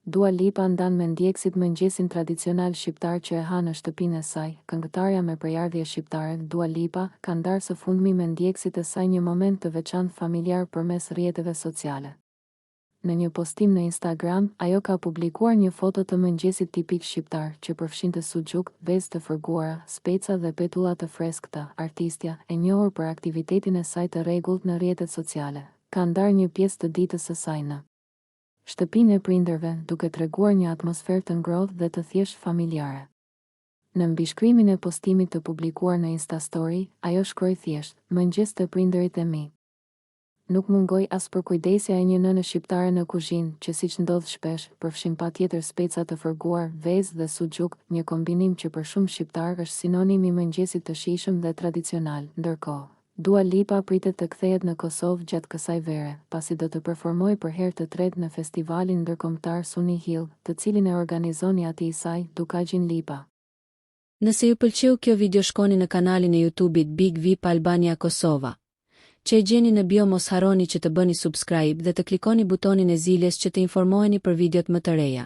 Dua Lipa ndan me ndjekësit mëngjesin tradicional shqiptar që e ha në shtëpinë e saj. Këngëtarja me prejardhje shqiptare, Dua Lipa, ka ndarë së fundmi me ndjekësit e saj një moment të veçantë familjar përmes rrjeteve sociale. Në një postim në Instagram, ajo ka publikuar një foto të mëngjesit tipik shqiptar, që përfshinte suxhuk, vezë të fërguara, speca dhe petulla të freskëta. Artistja, e njohur për aktivitetin e saj të rregullt në rrjetet sociale, ka ndarë një pjesë të ditës së saj në shtëpinë e prindërve, duke treguar një atmosferë të ngrohtë dhe të thjeshtë familjare. Në mbishkrimin e postimit të publikuar në Instastory, ajo shkroi thjesht, Mëngjes te prindërit e mi. Nuk mungoi as përkujdesja e një nëne shqiptare në kuzhinë, që siç ndodh shpesh, përfshin patjetër speca të fërguar, vezë dhe suxhuk, një kombinim që për shumë shqiptarë është sinonim i mëngjesit të shijshëm dhe tradicional. Ndërkohë, Dua Lipa pritet të kthehet në Kosovë gjatë kësaj vere, pasi do të performojë për herë të tretë në festivalin ndërkombëtar Sunny Hill, të cilin e organizon i ati i saj, Dukagjin Lipa. Nëse ju pëlqeu kjo video shkoni në kanalin e YouTube-it Big Vip Albania Kosova, që e gjeni në bio mos harroni që të bëni subscribe dhe të klikoni butonin e ziles që të informoheni për videot më të reja.